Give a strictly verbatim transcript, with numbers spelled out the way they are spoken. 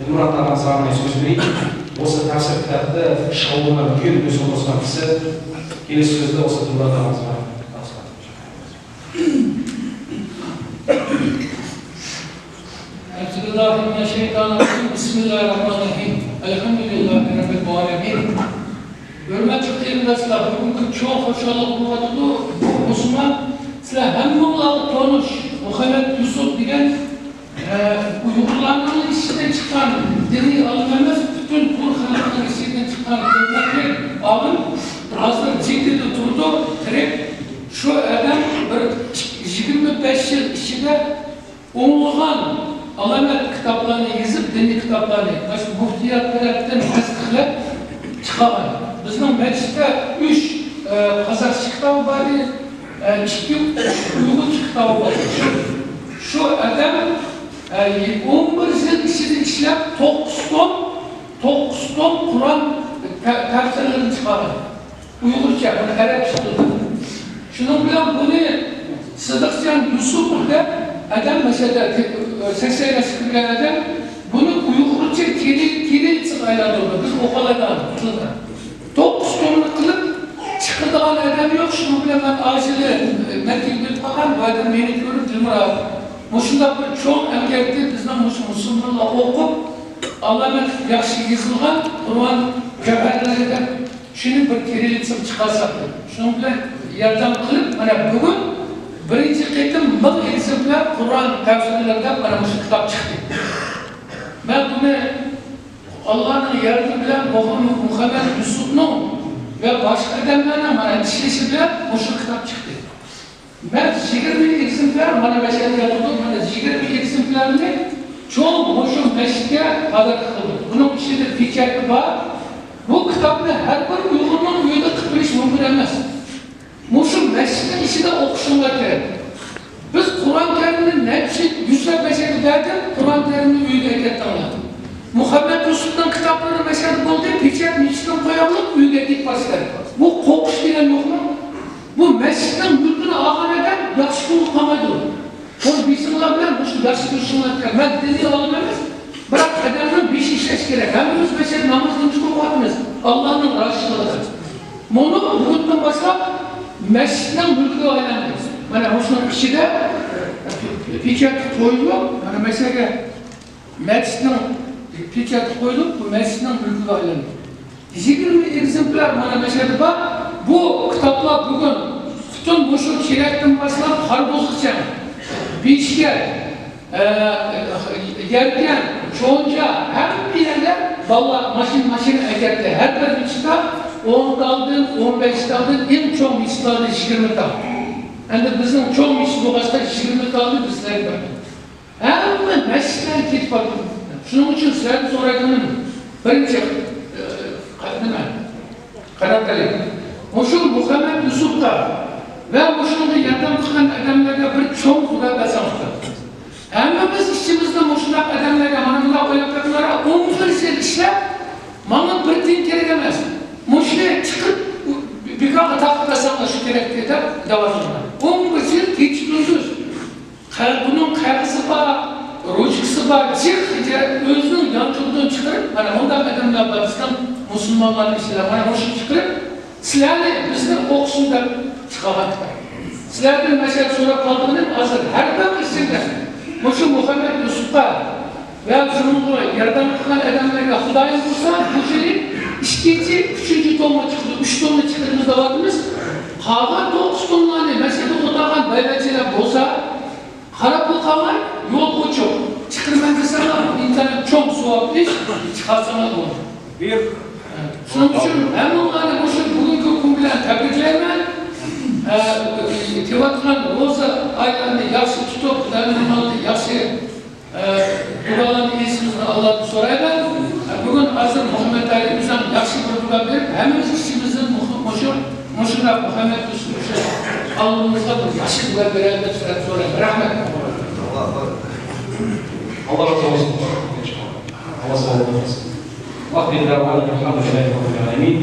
دىلمۇرات ئاغا ساڭا سۆز بېرەي. بولسا تەپسىر كىتابتا شاۋۇلنىڭ بۈگۈن ئۆزى قوشقان قىسسە، كېلىسى سۆزدە بولسا دىلمۇرات ئاغا ساڭا. أعوذ بالله من الشيطان الرجيم. بسم الله الرحمن الرحيم. الحمد لله رب العالمين. ھۆرمەتلىك قېرىنداشلار، بۈگۈنكى چوڭ خۇشاللىق بولۇۋاتىدۇ. بۇ مۇسۇلمان، سىلەر ھەممىڭلارغا تونۇش مۇھەممەد يۈسۈپ دېگەن ئە، ئۇيغۇرلارنىڭ ئىچىدىن چىققان دىنىي ئالىم ئەمەس، پۈتۈن تۈرك خەلقىنىڭ ئىچىدىن چىققان ھۆرمەتلىك ئالىم، ھازىر جىددىيدە تۇرىدۇ، تىرىك. شۇ ئادەم بىر يىگىرمە بەش يىل ئىچىدە ئوڭلىغان ئالامەت كىتابلارنى يېزىپ، دىنىي كىتابلارنى، مۇشۇ مۇفتىيات تەرەپتىن تەستىقلاپ چىقارغان. بىزنىڭ مەسچىتتە ئۈچ، ئە، قازاقچە كىتابى بار ئىدى. ئە، ئىككى ئۇيغۇرچە كىتابى بار. شۇ ئادەم، ئە، ئون بىر يىل ئىچىدە ئىشلەپ، توققۇز توم، توققۇز توم قۇرئان تە-، تەپسىرلىرىنى چىقارغان. ئۇيغۇرچە، بۇنى ئەرەبچە تىلدا. شۇنىڭ بىلەن بۇنى سىدىقجان يۈسۈپوف دەپ ئادەم، مەسىلەن، سەكسەن ياشقا كىرگەن ئادەم، بۇنى ئۇيغۇرچە كىرىل-، كىرىللىتسىغا ئايلاندۇردى. بىز ئوقۇۋالىدىغان تىلدا. توققۇز تومنى قىلىپ چىقىدىغان ئادەم يوق. شۇنىڭ بىلەن مەن ئاشۇ يىلى مەككىگە كېلىپ قالغان، بۇ ئادەم مېنى كۆرۈپ، دىلمۇرات، مۇشۇنداق بىر چوڭ ئەمگەكنى بىزنىڭ مۇشۇ مۇسۇلمانلار ئوقۇپ، ئالامەت ياخشى يېزىلغان قۇرئان گەۋھەرلىرى دەپ، شۇنى بىر كىرىللىتسىغا چىقارساق دەپ. شۇنىڭ بىلەن ياردەم قىلىپ، مانا بۈگۈن بىرىنچى قېتىم مىڭ ئېكزېمپلار قۇرئان تەپسىرلىرى دەپ مانا مۇشۇ كىتاب چىقتى. مەن بۇنى ئاللانىڭ ياردىمى بىلەن مۇھەممەد يۈسۈپنىڭ ۋە باشقا ئادەملەرنىڭ مانا ئىشلىشى بىلەن مۇشۇ كىتاب چىقتى. مەن يىگىرمە ئېكزېمپلار، مانا مەسچىتتە تۇرۇپ، مانا يىگىرمە ئېكزېمپلارنى چوڭ مۇشۇ مەسچىتكە پاداكا قىلدىم. بۇنىڭ ئىچىدە پېچاتى بار. بۇ كىتابنى ھەر بىر ئۇيغۇرنىڭ ئۆيىدە قىلىپ بېرىش مۇمكىن ئەمەس. مۇشۇ مەسچىتنىڭ ئىچىدە ئوقۇشۇڭلار كېرەك. بىز قۇرئان كەرىمنى نەچچە يۈزلەپ مەسچىتكە بەردۇق، قۇرئان كەرىمنى ئۆيگە ئەكەتتىڭلار. مۇھەممەد يۈسۈپنىڭ كىتابلىرى مەسچىتتە بولدى، پېچەت مەسچىتتىن قويايلى، ئۆيگە ئەكېلىپ بارسىلەر. بۇ قورقۇش دېگەن يوقمۇ؟ بۇ مەسچىتنىڭ مۈلكىنى ئالغان ئادەم ياخشى كۈنگە قالمايدۇ. بۇنى بىلسىڭلار بىلەن مۇشۇ ياخشى كۆرۈشۈڭلار كېرەك. مەن دىنىي ئالىم ئەمەس، بىراق ئادەمنىڭ بېشى ئىشلەش كېرەك. ھەممىمىز مەسچىتتە ناماز نېمىشقا ئوقۇۋاتىمىز؟ ئاللانىڭ رازىلىقى ئۈچۈن. بۇنى بۈگۈندىن باشلاپ مەسچىتنىڭ مۈلكىگە ئايلاندى. مانا مۇشۇنىڭ ئىچىدە پېچاتى قويۇلۇپ، مانا مەسىلەگە مەسچىتنىڭ پېچاتى قويۇلۇپ، بۇ مەسچىتنىڭ مۈلكىگە ئايلاندى. يىگىرمە ئېكزېمپلار مانا مەسچىتتە بار. بۇ كىتابلار بۈگۈن پۈتۈن مۇشۇ كېرەكتىن باشلاپ خاربۇزغىچە، بېشكەك، ئە، يەركەن، چونجا، ھەممە يەرلەر بالىلار ماشىنا، ماشىنا ئەكەتتى. ھەر بىر مەسچىتتە ئون تالدىن، ئون بەش تالدىن، ئەڭ چوڭ مەسچىتلەردە يىگىرمە تال. ئەمدى بىزنىڭ چوڭ مەسچىت بولغاچقا يىگىرمە تالنى بىزلەرگە بەردى. ھەممە مەسچىتلەرگە كېتىپ بارىدۇ. شۇنىڭ ئۈچۈن سىلەردىن سورايدىغىنىم، بىرىنچى، ئە، نېمە؟ قاراپ قېلىڭ. مۇشۇ مۇھەممەد يۈسۈپقا ۋە مۇشۇنىڭغا ياردەم قىلغان ئادەملەرگە بىر چوڭ خۇدا بەرسەڭلار. ھەممىمىز ئىچىمىزدە مۇشۇنداق ئادەملەرگە مانا مۇنداق ئويلاپ بېقىڭلار، ئون بىر يىل ئىشلەپ، ماڭا بىر تىيىن كېرەك ئەمەس. مۇشۇنى چىقىرىپ، بىكارغا تارقىتىپ بەرسەڭلار شۇ كېرەكتى دەپ دەۋاتىمەن. ئون بىر يىل كېچە-كۈندۈز. قە-، بۇنىڭ قەغىزى بار، روچكىسى بار، جىق، ئۆزىنىڭ يانچۇقىدىن چىقىرىپ، مانا مۇنداق ئادەملەر بار، بىزنىڭ مۇسۇلمانلارنىڭ ئىچىدە، مانا مۇشۇنى چىقىرىپ، سىلەرنى، بىزنى ئوقۇسۇن دەپ چىقارغان. سىلەردىن مەسلىھەت سوراپ قالدىغىنىم ھازىر ھەر بىر ئىچىدە مۇشۇ مۇھەممەد يۈسۈپقا ۋە شۇنىڭغا ياردەم قىلغان ئادەملەرگە خۇدايىم بۇيرۇسا، بۇ يىلى ئىككىنچى، ئۈچىنچى تومغا چىقىدۇ، ئۈچ تومغا چىقىرىمىز دەۋاتىمىز. قالغان توققۇز توملارنى مەسچىتتە ئولتۇرغان بەيبەچىلەر بولسا، قاراپلا قالماي، يول ئوچۇق. چىقىرىمەن دېسەڭلار، بۇ ئىنتايىن چوڭ ساۋابلىق ئىش، چىقارساڭلار بولىدۇ. شۇنىڭ ئۈچۈن ھەممىڭلارنى مۇشۇ بۈگۈنكى كۈن بىلەن تەبرىكلەيمەن. ئە، كېلىۋاتقان روزا ئايلىرىنى ياخشى تۇتۇپ، خۇداينىڭ ئالدىدا ياخشى ئە، دۇئالارنى ئېيتىشىمىزنى ئاللادىن سورايمەن. ئە، بۈگۈن ھازىر مۇھەممەد ئەلى ئۆزۈڭ ياخشى بىر دۇئا بېرىپ، ھەممىمىز ئىچىمىزدىن مۇشۇ، مۇشۇ، مۇشۇنداق مۇھەممەد يۈسۈپ ئۈچۈن ئاللىمىزغا بىر ياخشى دۇئا بېرەيلى دەپ سىلەردىن سورايمەن. رەھمەت. ئاللا رازى بولسۇن. ئاللا ساغلىق بەرسۇن. ئاخىر دەۋانا ئەلھەمدۇلىللاھى رەببىل ئالەمىن.